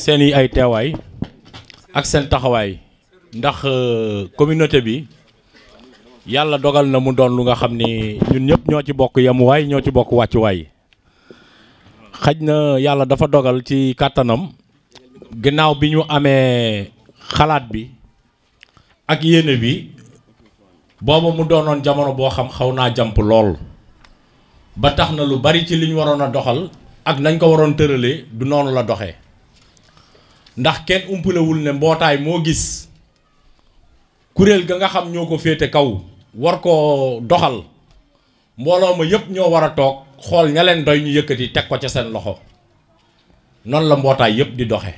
seeni ay teewaay ak seen taxawaay ndax communauté bi yàlla dogal na mu doon lu nga xam ni ñun ñëpp ñoo ci bokk yemuwaay ñoo ci bokk wàccuwaay xaj na yàlla dafa dogal ci kàttanam ginnaaw bi ñu amee xalaat bi ak yéene bi booba mu doonoon jamono boo xam xaw naa jàmp lool ba tax na lu bari ci li ñu waroon a doxal ak nañ ko waroon tëralee du noonu la doxee ndax kenn umpalewul ne mbootaay moo gis kuréel ga nga xam ñoo ko féete kaw war koo doxal mbooloo ma yëpp ñoo war a toog xool ña leen doy ñu yëkkati teg ko ca seen loxo noonu la mbootaay yëpp di doxe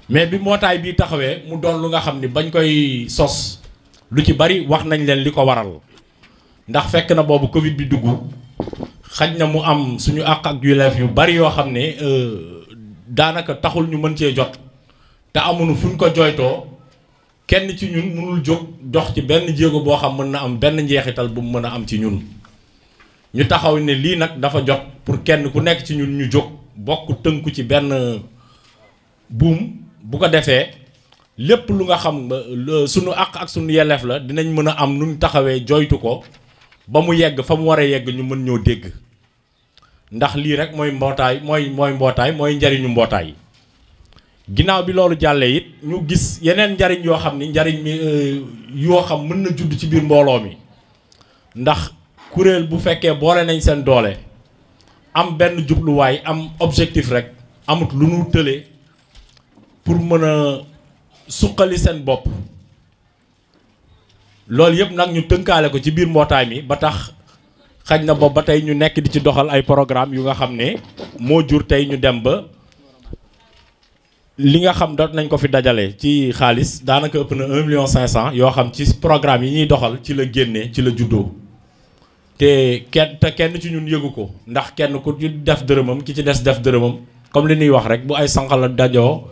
mais bi mbootaay bii taxawee mu doon lu nga xam ni bañ koy sos lu ci bari wax nañ leen li ko waral ndax fekk na boobu Covid bi dugg xaj na mu am suñu àq ak yelleef yu bari yoo xam ne daanaka taxul ñu mën cee jot te amuñu fuñ ko jooytoo kenn ci ñun mënul jóg dox ci benn jéego boo xam mën na am benn njeexital bu mu mën a am ci ñun ñu taxaw ne lii nag dafa jot pour kenn ku nekk ci ñun ñu jóg bokk tënku ci benn buum bu ko defee lépp lu nga xam suñu àq ak suñu yelleef la dinañ mën a am nuñ taxawee jooytu ko ba mu yegg fa mu war a yegg ñu mën ñoo dégg ndax lii rek mooy mbootaay mooy njariñu mbootaay ginnaaw bi loolu jàllee it ñu gis yeneen njariñ yoo xam ni njariñ mi yoo xam mën na judd ci biir mbooloo mi ndax kuréel bu fekkee boole nañ seen doole am benn jubluwaay am objectif rek amut lu nu tële pour mën a suqali seen bopp loolu yëpp nag ñu tënkaale ko ci biir mbootaay mi ba tax xaj na boobu ba tey ñu nekk di ci doxal ay programme yu nga xam ne moo jur tey ñu dem ba li nga xam doot nañ ko fi dajale ci xaalis daanaka ëpp na 1,5 million yoo xam ci programme yi ñuy doxal ci la génne ci la juddoo te kenn ci ñun yëgu ko ndax kenn ku ci def dërëmam ki ci des def dërëmam comme li ñuy wax rek bu ay sànqal dajoo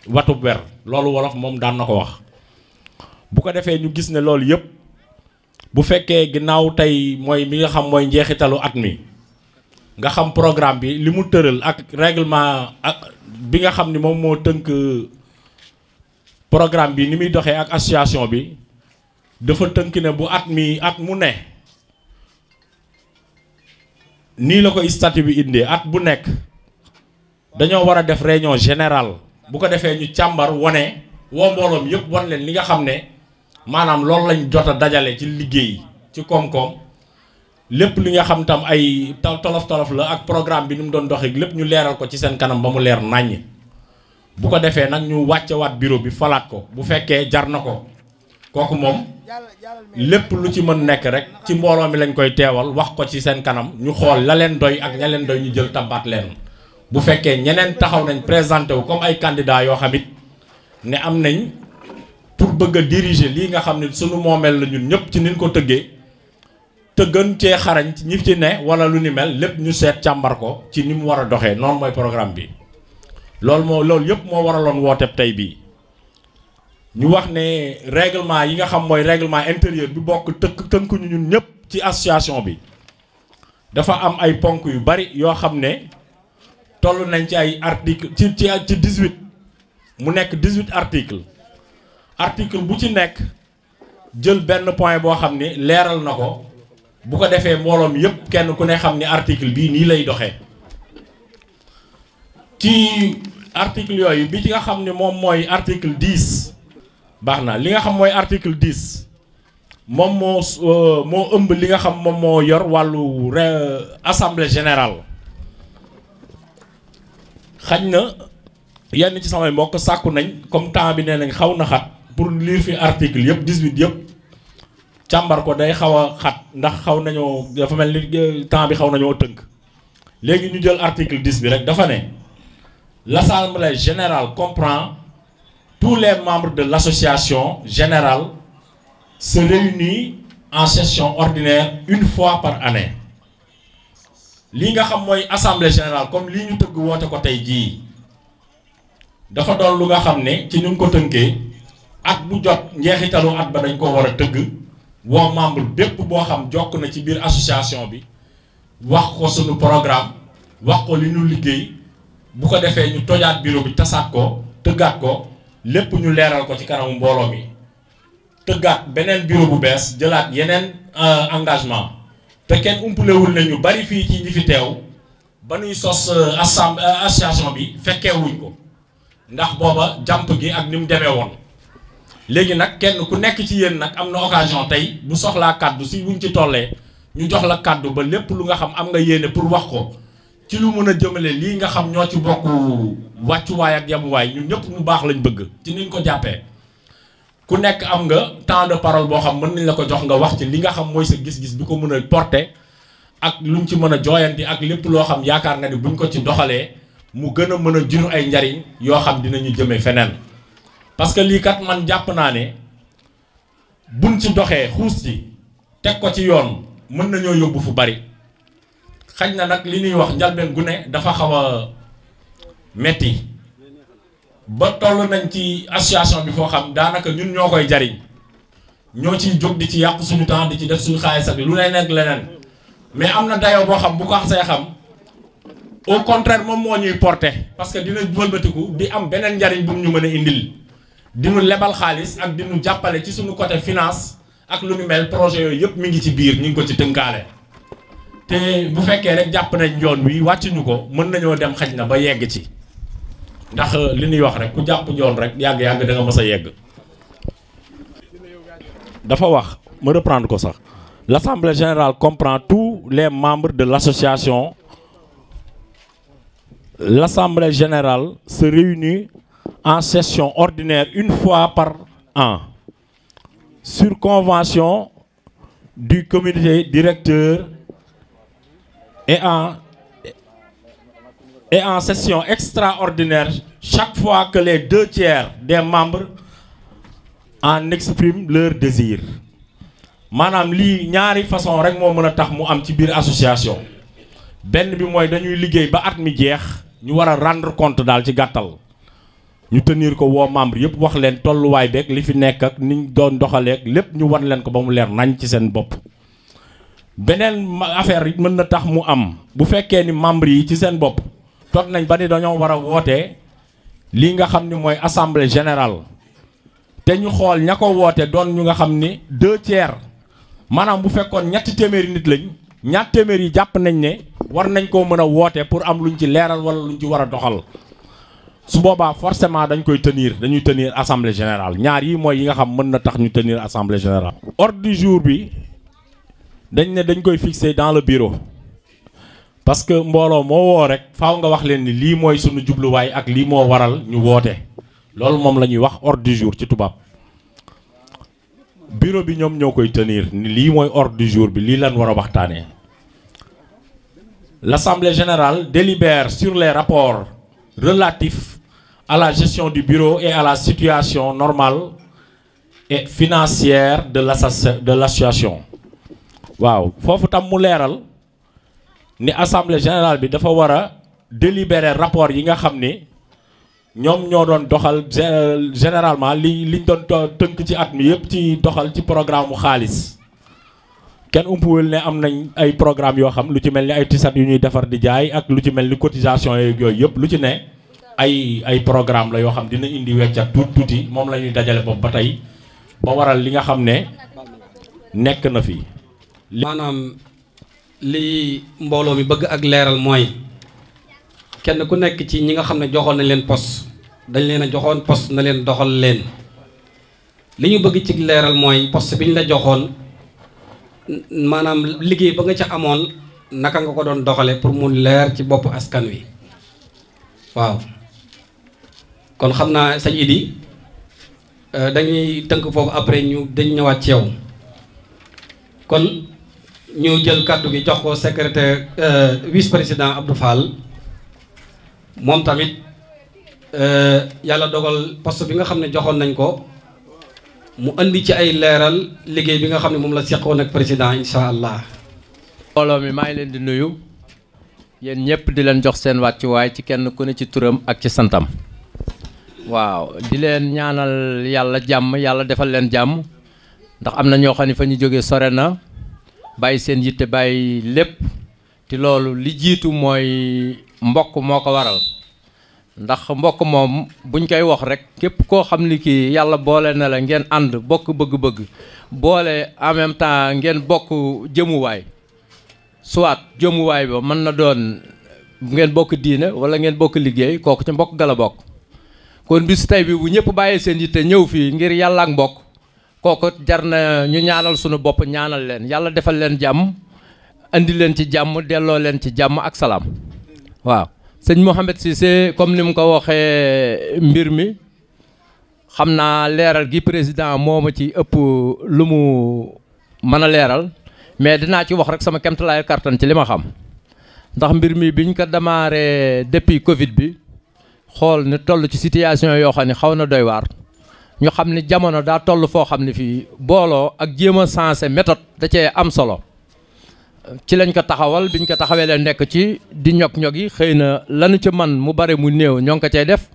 watub wer loolu wolof moom daan na ko wax bu ko defee ñu gis ne loolu yëpp bu fekkee ginnaaw tey mooy mi nga xam mooy njeexitalu at mi nga xam programme bi li mu tëral ak règlement ak bi nga xam ni moom moo tënk programme bi ni muy doxee ak association bi dafa tënk ne bu at mu ne nii la ko statut bi indee at bu nekk dañoo war a def réunion générale bu ko defee ñu càmbar wane woo mbooloom yëpp wan leen li nga xam ne maanaam loolu lañ jot a dajale ci liggéey ci koom-koom lépp li nga xam tam ay tolof-tolof la ak programme bi ni mu doon doxee lépp ñu leeral ko ci seen kanam ba mu leer nàññ bu ko defee nag ñu wàccewaat bureau bi falaat ko bu fekkee jar na ko kooku moom lépp lu ci mën nekk rek ci mbooloo mi lañ koy teewal wax ko ci seen kanam ñu xool la leen doy ak ña leen doy ñu jël tabaat leen bu fekkee ñeneen taxaw nañ présenté wu comme ay candidats yoo xam it ne am nañ pour bëgg a diriger lii nga xam ne sunu moomeel la ñun ñëpp ci niñ ko tëggee te gën cee xarañ ñi ci ne wala lu ni mel lépp ñu seet càmbar ko ci ni mu war a doxee noonu mooy programme bi loolu yëpp moo waraloon wooteeb tey bii ñu wax ne règlement yi nga xam mooy règlement intérieur bi bokk tënkuñu ñun ñëpp ci association bi dafa am ay ponk yu bari yoo xam ne toll nañ ci ay article ci 18 mu nekk 18 article bu ci nekk jël benn point boo xam ni leeral na ko bu ko defee mbooloom yëpp kenn ku ne xam ni article bii nii lay doxee ci article yooyu bi ci nga xam ne moom mooy article 10 baax na li nga xam mooy article 10 moom moo ëmb li nga xam moom moo yor wàllu assemblée générale xaj na yenn ci samay mbokk sàkku nañ comme temps bi nee nañ xaw na xat pour lire fi article yëpp 18 yëpp càmbar ko day xaw a xat ndax xaw nañoo dafa mel ni temps bi xaw nañoo tënk léegi ñu jël article 10 bi rek dafa ne l'assemblée générale comprend tous les membres de l'association générale se réunissent en session ordinaire une fois par année lii nga xam mooy assemblée générale comme lii ñu tëgg woote ko tey jii dafa doon lu nga xam ne ci ñu ko tënkee at bu jot njeexitalu at ba dañ ko war a tëgg woo membre bépp boo xam jokk na ci biir association bi wax ko sunu programme wax ko li ñu liggéey bu ko defee ñu tojaat bureau bi tasaat ko tëggaat ko lépp ñu leeral ko ci kanamu mbooloo mi tëggaat beneen bureau bu bees jëlaat yeneen engagement te kenn umpalewul ne ñu bari fii ci ñi fi teew ba ñuy sos association bi fekkeewuñ ko ndax booba jàmp gi ak ni mu demee woon. léegi nag kenn ku nekk ci yéen nag am na occasion tey bu soxlaa kàddu si buñ ci tollee ñu jox la kàddu ba lépp lu nga xam am nga yéene pour wax ko ci lu mën a jëmale lii nga xam ñoo ci bokk wàccuwaay ak yamuwaay ñun ñëpp mu baax lañ bëgg ci niñ ko jàppee. ku nekk am nga temps de parole boo xam mën nañ la ko jox nga wax ci li nga xam mooy sa gis-gis bi ko mën a porter ak luñ ci mën a jooyanti ak lépp loo xam yaakaar nga ni buñ ko ci doxalee mu gën a mën a juru ay njariñ yoo xam dinañu jëmee feneen. parce que lii kat man jàpp naa ne buñ ci doxee xuus ci teg ko ci yoon mën nañoo yóbbu fu bari xaj na nag li ñuy wax njalbeen gu ne dafa xaw a metti ba toll nañ ci association bi foo xam daanaka ñun ñoo koy jariñ ñoo ciy jóg di ci yàq suñu temps di ci def suñu xaalis ak lu lay nekk leneen mais am na dayoo boo xam bu ko xasee xam au contraire moom moo ñuy porter parce que dina wëlbatiku di am beneen njariñ bu ñu mën a indil. di nu lebal xaalis ak di nu jàppale ci suñu côté finance ak lu ñu mel projet yooyu yëpp mi ngi ci biir ñu ngi ko ci tënkaale te bu fekkee rek jàpp nañ yoon wi wàccuñu ko mën nañoo dem xaj na ba yegg ci ndax li ñuy wax rek ku jàpp yoon rek yàgg-yàgg da nga mës a yegg. dafa wax ma reprendre ko sax l'assemblée générale comprend tous les membres de l'association. L'assemblée générale se réunit en session ordinaire une fois par an sur convention du comité directeur et en session extraordinaire chaque fois que les 2/3 des membres en expriment leur désir. maanaam lii ñaari façon rek moo mën a tax mu am ci biir association benn bi mooy dañuy liggéey ba at mi jeex ñu war a rendre compte daal ci gàttal ñu tenir ko woo membre yëpp wax leen tolluwaay beeg li fi nekk ak niñ doon doxaleeg lépp ñu wan leen ko ba mu leer nañ ci seen bopp. beneen affaire yi mën na tax mu am bu fekkee ni membre yi ci seen bopp toog nañ ba ni dañoo war a wootee lii nga xam ni mooy assemblée générale te ñu xool ña ko woote doon ñu nga xam ni 2/3 maanaam bu fekkoon ñetti téeméeri nit lañ ñaar téeméer yi jàpp nañ ne war nañ koo mën a woote pour am luñ ci leeral wala luñ ci war a doxal su boobaa forcément dañuy tenir assemblée générale ñaar yi mooy yi nga xam mën na tax ñu tenir assemblée générale. ordre du jour bi dañ ne dañ koy fixer dans le bureau parce que mbooloo moo woo rek faaw nga wax leen ni lii mooy sunu jubluwaay ak lii moo waral ñu woote loolu moom la ñuy wax ordre du jour ci tubaab. bureau bi ñoom ñoo koy tenir ni lii mooy ordre du jour bi lii lan war a waxtaanee. L'Assemblée générale délibère sur les rapports relatifs à la gestion du bureau et à la situation normale et financière de l'association. waaw foofu tam mu leeral ni Assemblée générale bi dafa war a délibérer rapport yi nga xam ni ñoom ñoo doon doxal généralement liñ doon tënk ci at mi yëpp ci doxal ci programme mu xaalis. kenn umpuwul ne am nañ ay programme yoo xam lu ci mel ni ay tisat yu ñuy defar di jaay ak lu ci mel ni cotisation yooyu yëpp lu ci ne ay programme la yoo xam dina indi weccat tuuti moom la ñuy dajale boobu ba tey ba waral li nga xam ne nekk na fi. maanaam li mbooloo mi bëgg ak leeral mooy kenn ku nekk ci ñi nga xam ne joxoon nañ leen poste dañ leen a joxoon poste na leen doxal leen li ñu bëgg ci leeral mooy poste bi ñu la joxoon maanaam liggéey ba nga ca amoon naka nga ko doon doxale pour mu leer ci bopp askan wi waaw kon xam naa sëñ Idi dañuy tënk foofu après dañ ñëwaat ci yow kon ñu jël kàddu gi jox ko secrétaire vice président Abdou Fall moom tamit yàlla dogal poste bi nga xam ne joxoon nañ ko mu andi ci ay leeral liggéey bi nga xam ne moom la seqoon ak président incha allah. mbooloo mi maa ngi leen di nuyu yéen ñëpp di leen jox seen wàccuwaay ci kenn ku ne ci turam ak ci santam. waaw di leen ñaanal yàlla jàmm yàlla defal leen jàmm ndax am na ñoo xam ne fa ñu jógee sore na bàyyi seen yitte bàyyi lépp te loolu li jiitu mooy mbokk moo ko waral ndax mbokk moom buñ koy wax rek képp koo xam ni kii yàlla boole na la ngeen ànd bokk bëgg-bëgg boole en même temps ngeen bokk jëmuwaay soit jëmuwaay ba mën na doon ngeen bokk diine wala ngeen bokk liggéey kooku ci mbokk gala bokk. kon bis tey bi bu ñëpp bàyyee seen yitte ñëw fii ngir yàlla ak mbokk kooku jar na ñu ñaanal sunu bopp ñaanal leen yàlla defal leen jàmm andi leen ci jàmm delloo leen ci jàmm ak salaam waaw. sëñ Mouhamed Cissé comme ni mu ko waxee mbir mi xam naa leeral gi président moo ma ci ëpp lu mu mën a leeral mais dinaa ci wax rek sama kemtalaay kartan ci li ma xam ndax mbir mi biñ ko démarré depuis Covid bi xool ni toll ci situation yoo xam ne xaw na doy waar ñu xam ni jamono daa toll foo xam ne fii booloo ak jéem a sensé méthode da cee am solo. ci lañ ko taxawal biñ ko taxawee leen nekk ci di ñog-ñog yi xëy na lanu ci man mu bare mu néew ñoo ngi ko cay def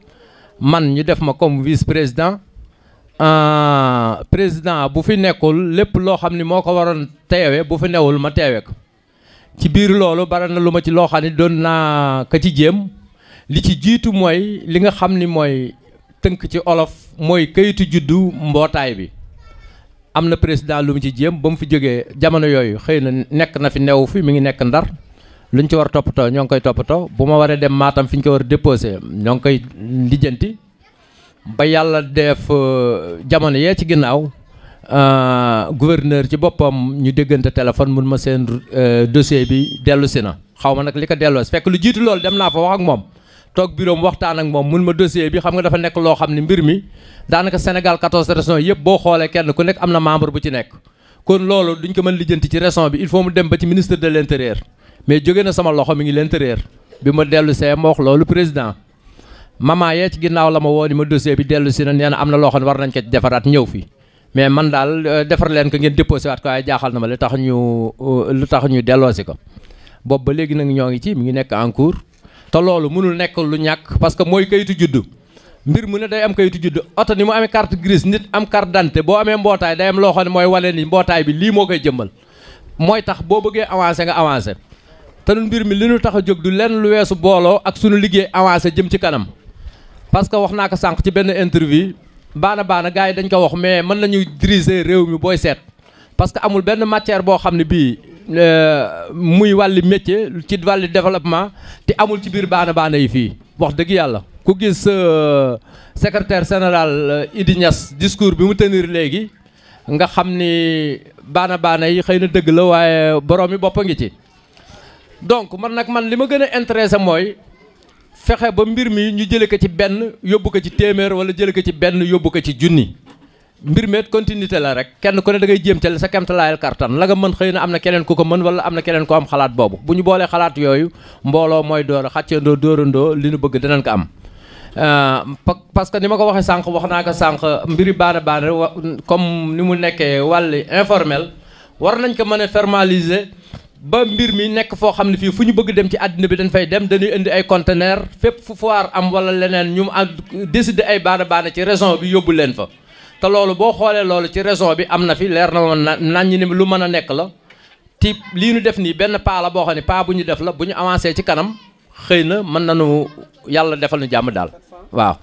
man ñu def ma comme vice président président bu fi nekkul lépp loo xam ni moo ko waroon teewe bu fi newul ma teewe ko ci biir loolu bare na lu ma ci loo xam ni doon naa ko ci jéem li ci jiitu mooy li nga xam ni mooy tënk ci olof mooy kayitu juddu mbootaay bi am na président lu mu ci jéem ba mu fi jógee jamono yooyu xëy na nekk na fi newu fi mi ngi nekk Ndar luñ ci war a toppatoo ñoo ngi koy toppatoo bu ma waree dem Matam fi ñu ko war a déposé ñoo ngi koy lijjanti ba yàlla def jamono yee ci ginnaaw gouverneur ci boppam ñu déggante téléphone mun ma seen dossier bi dellu si na xaw ma nag li ko delloo si fekk lu jiitu loolu dem naa fa wax ak moom toog bureau mu waxtaan ak moom mun ma dossier bi xam nga dafa nekk loo xam ne mbir mi daanaka Sénégal 14 régions yëpp boo xoolee kenn ku nekk am na membre bu ci nekk kon loolu duñ ko mën lijjanti ci région bi il faut mu dem ba ci ministre de l'intérieur mais jóge na sama loxo mi ngi l'intérieur bi ma dellu see ma wax loolu président maman yee ci ginnaaw la ma woo ni ma dossier bi dellu si na nee na am na loo xam ne war nañ ko ci defaraat ñëw fi mais man daal defar leen ko ngeen déposé waat ko waaye jaaxal na ma lu tax ñu delloosi ko boobu ba léegi nag ñoo ngi ci mi ngi nekk en cours te loolu mënul nekk lu ñàkk parce que mooy kayitu juddu mbir mu ne day am kayitu juddu oto ni mu amee carte grise nit am carte d'identité boo amee mbootaay day am loo xam ne mooy wane ni mbootaay bi lii moo koy jëmmal mooy tax boo bëggee avancé nga avancé te nun mbir mi li ñu tax a jóg du lenn lu weesu booloo ak sunu liggéey avancé jëm ci kanam parce que wax naa ko sànq ci benn interview baana gars yi dañ ko wax mais mën nañu diriger réew mi booy seet parce que amul benn matière boo xam ne bii muy wàlli métier ci wàlli développement te amul ci biir baana yi fii wax dëgg yàlla ku gis secrétaire général Idi Niass discours bi mu tenir léegi nga xam ni baana yi xëy na dëgg la waaye borom mi bopp a ngi ci donc man li ma gën a intéressé mooy fexe ba mbir mi ñu jële ko ci benn yóbbu ko ci téeméer wala jële ko ci benn yóbbu ko ci junni mbir meet continuité la rek kenn ku ne da ngay jéem ca sa kemtalaayal kartan la nga mën xëy na am na keneen ku ko mën wala am na keneen ko am xalaat boobu bu ñu boolee xalaat yooyu mbooloo mooy door a xàccandoo dóorandoo li nu bëgg danañ ko am parce que ni ma ko waxee sànq wax naa ko sànq mbiri baana comme ni mu nekkee wàlli informel war nañ ko mën a formaliser ba mbir mi nekk foo xam ne fii fu ñu bëgg dem ci àddina bi dañ fay dem dañuy indi ay conteneur fépp fu foire am wala leneen ñu décider ay baana ci région bi yóbbu leen fa te loolu boo xoolee loolu ci région bi am na fi leer na woon nañ ni lu mën a nekk la ti lii ñu def nii benn pas la boo xam ne pas bu ñu def la bu ñu avancé ci kanam xëy na mën nañu yàlla defal ñu jàmm daal waaw